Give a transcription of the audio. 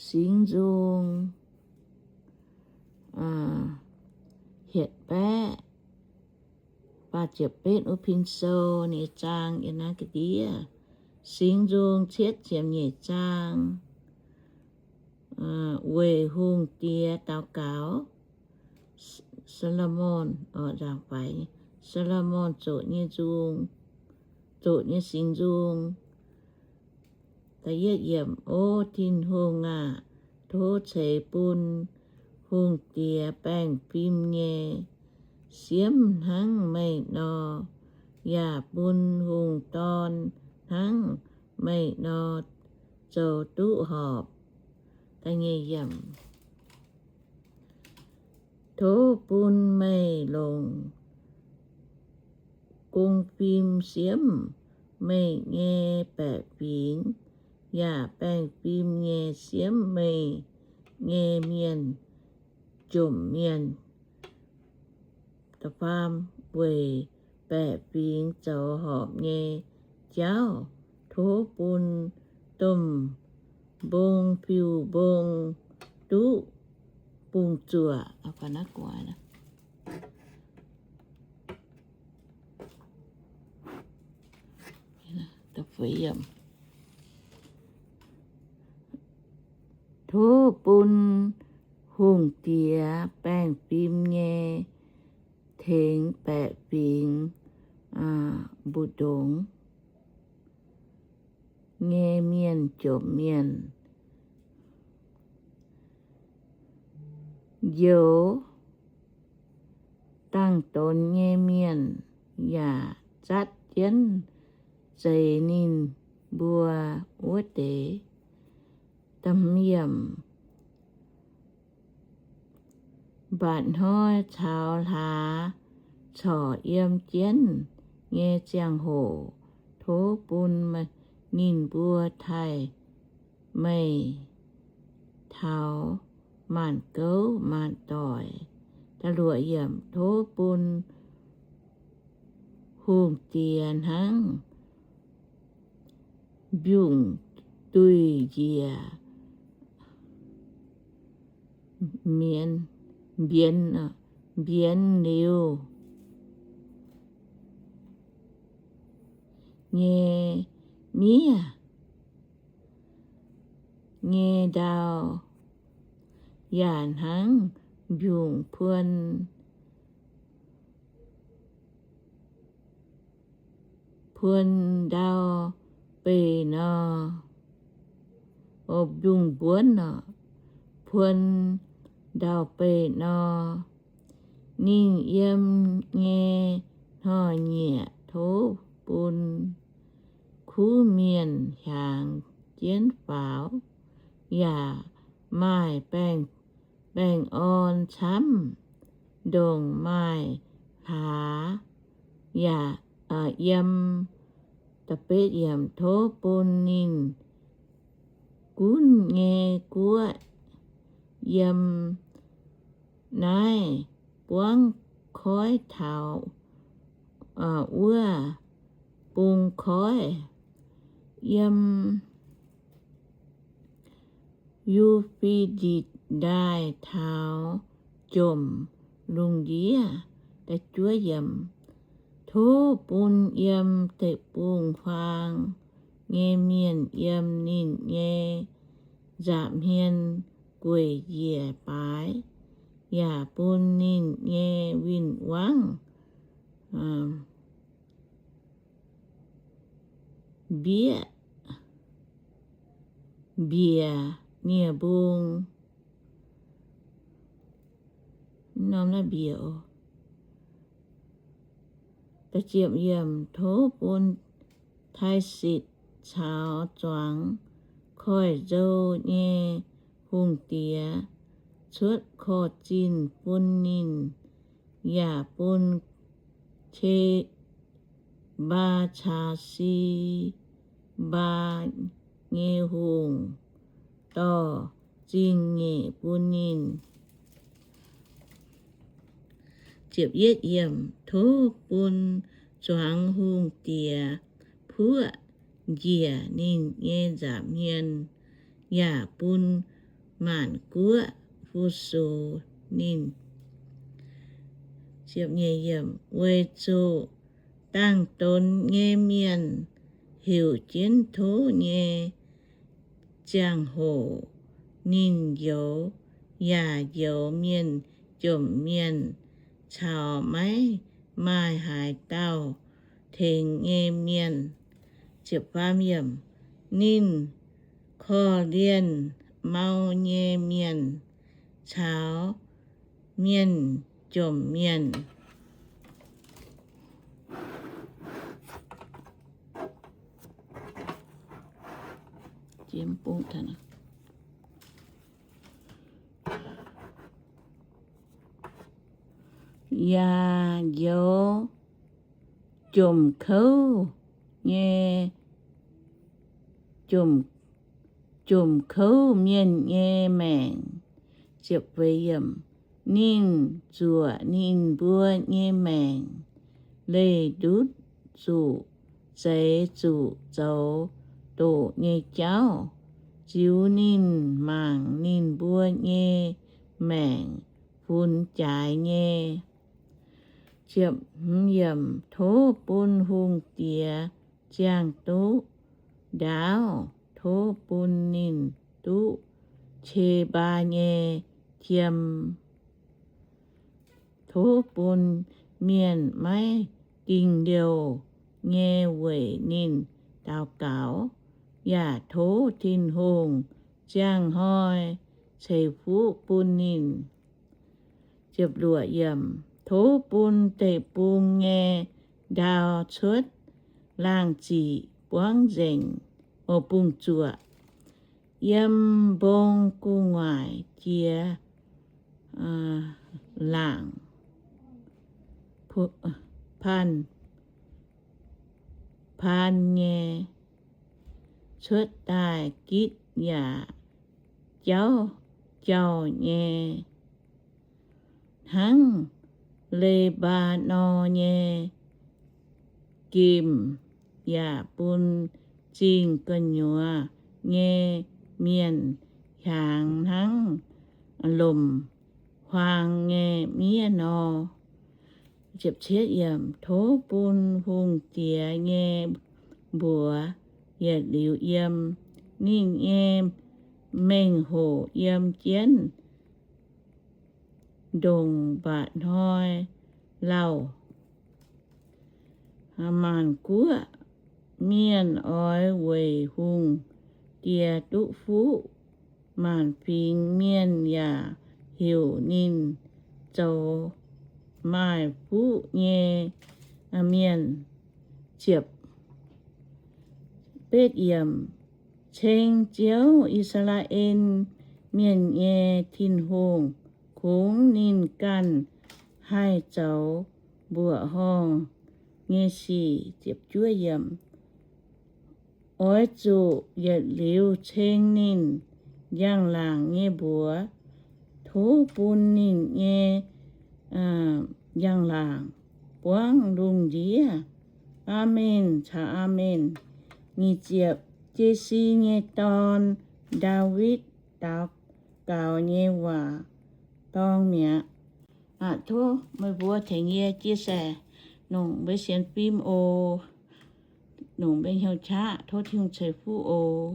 Singx Nzung hietc baeqv faah ziepc betv wuov pin sou nyei zaang yiem naaiv ga'ndiev. Singx Nzung cietv ziepc nyeic zaang. Weic hungh diex daux gaux. Saa^lo^morn, nzaangc faix, Saa^lo^morn zoqc nyei nzung, zoqc nyei Singx Nzung. O Tin-Hungh aah! Tov ceix bun hungh diex baengh fim nyei siemv hnangv meih nor, yaac bun hungh dorn hnangv meih nor zoux duqv horpc. Tov bun meih longc gong fim siemv meih nyei baeqc fingx, yaac baengh fim nyei siemv meih nyei mienh jomc mienh. Weic baeqc fingx zoux horpc nyei jauv, tov bun domh mbong fiuv-mbong duqv bungx zuoqc. Tov bun hungh diex baengh fim nyei tengx baeqc fingx mbu'ndongx nyei mienh jomc mienh. Njoux dangh donx nyei mienh yaac zatv jienv zeix ninh mbuo wuov deix. Mba'hnoi caux hlaax corc yiem jienv nyei ziangh hoc, tov bun ninh mbuo taaih meih taux maanc gouv maanc doic. Tov bun hungh diex hnangv mbiungc-duih njiec mbienx, mbienx liuz nyei miev nyei ndau, yaac hnangv mbiungc-puon, puon ndau beih nor, mbiungc-mbuonv nor, puon ndau beih nor. Ninh yiem nyei hnoi-nyieqc tov bun kuv mienh hiaangx jienv faaux, yaac maaih baengh orn camv, ndongc maaih hlaax yaac yiem. Tov bun ninh gunv nyei guoqv yiem naaiv buangv koiv taux wuov bung koiv, yiem Yu^fe^ditc Ndaaih taux jomc lungh ndiev. Tov bun yiem deic-bung-huaang nyei mienh yiem ninh nyei nza'hmien gueic njiec baaix, yaac bun ninh nyei win-wangv mbieqc, mbiec nie-mbung. Norm naaiv mbiec oc. Tov bun Taisitc caux zuangx koiv-nzou nyei hungh diex cuotv korv-zinh bun ninh, yaac bun Qe^mbaa caux Si^mbaa nyei hungh dorh zingh nyeic bun ninh. Tov bun zuangx hungh diex puoqv njiec ninh nyei nza'hmien, yaac bun maanc guoqv fu-sux ninh. Weic zuqc dangh donx nyei mienh heuc jienv tov nyei ziangh hoc, ninh njoux yaac njoux mienh jomc mienh caux maiv maaih haaix dauh tengx nyei mienh. Ninh korv-lienh mau nyei mienh caux mienh jomc mienh. Yaac njoux jomc kouv nyei, jomc kouv mienh nyei maengc. Ninh zuoqc ninh mbuo nyei maengc, leih ndutv zuqc zeix zuqc zoux doqc nyei jauv, ziux ninh mangc ninh mbuo nyei maengc funx jaaix nyei. Tov bun hungh diex ziangh duqv ndaauv, tov bun ninh duqv qie mbaa nyei tiem. Tov bun mienh maiv dingh liouh nyei weic ninh daux gaux, yaac tov Tin-Hungh ziangh hnoi ceix fuqv bun ninh. Tov bun deic-bung nyei ndau cuotv laangh ziqc buangv nzengc, o, bung zuoqc, yiem mbong gu'nguaaic jiex laangc paan nyei, cuotv daaih gitv yaac jauv jauh nyei, hnangv Le^mbaa^norn nyei gemh, yaac bun zingh gu'nyuoz nyei mienh hiaangx hnangv lomc huaang nyei miev nor. Tov bun hungh diex nyei mbuox yietc liuz yiem, ninh nyei mengh hoc yiem jienv ndongc mba'hnoi lauh. Maanc guoqv mienh oix weic hungh diex duqv fuqv, maanc fingx mienh yaac heuc ninh zoux maaih fuqv nyei mienh. Ceng Ziouv, I^saa^laa^en Mienh nyei Tin-Hungh, kungx ninh ganh haih zoux mbuoqc horngh nyei sic. Oix zuqc yietc liuz ceng ninh njang-laangc nyei mbuox. Tov bun ninh nyei njang-laangc buangv lungh ndiev. Aamen caux aamen. Nyic ziepc, Jesi nyei dorn, Ndaawitv daux gaux nyei waac dorng mi'aqv. Aqv, tov meih mbuo tengx yie chia sẻ nongc mbuo sienx fim oc, nongc mbuo hnyouv qaqv. Tov Tin-Hungh ceix fuqv oc.